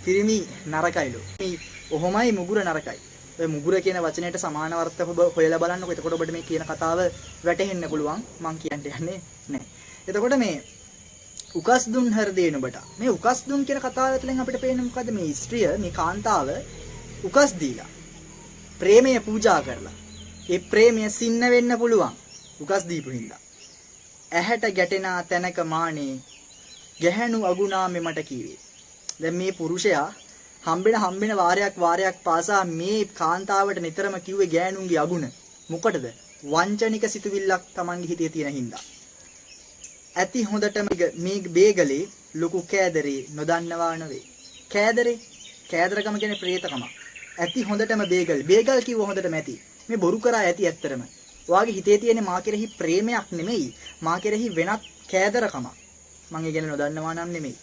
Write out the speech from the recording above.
පිරිමි නරකයිලු. මේ ඔහොමයි මුගුර නරකයි. ඔය මුගුර කියන වචනයට සමාන අර්ථ ඔබ හොයලා බලන්නකෝ. එතකොට ඔබට මේ කියන කතාව වැටහෙන්න පුළුවන්. මං කියන්න යන්නේ නැහැ. එතකොට මේ උකස් දුන් හෘදේ නුඹට. මේ උකස් දුන් කියන කතාව ඇතුලෙන් අපිට පේන්නේ මොකද්ද? මේ ස්ත්‍රිය, මේ කාන්තාව උකස් දීලා ප්‍රේමය පූජා කරලා ඒ ප්‍රේමය සින්න වෙන්න පුළුවන් උකස් දීපු හින්දා. ඇහැට ගැටෙන තැනක මානේ ගැහැණු අගුණා මෙමට කීවේ. දැන් මේ පුරුෂයා හම්බෙන හම්බෙන වාරයක් වාරයක් පාසා මේ කාන්තාවට නිතරම කිව්වේ ගෑනුන්ගේ අගුණ. මොකටද? වංචනික සිතුවිල්ලක් තමන්ගේ හිතේ තියෙන හින්දා. ඇති හොඳටම මේ බේගලේ ලොකු කෑදරේ නොදන්නවා නොවේ. කෑදරේ, කෑදරකම කියන්නේ ප්‍රේතකම. ඇති හොඳටම බේගල්. බේගල් කිව්ව හොඳටම ඇති. මේ බොරු කරා ඇති ඇත්තටම. ඔයාගේ හිතේ තියෙන මා කෙරෙහි ප්‍රේමයක් නෙමෙයි. මා කෙරෙහි වෙනත් කෑදරකමක්. මං ඒ ගැන නොදන්නවා නම් නෙමෙයි.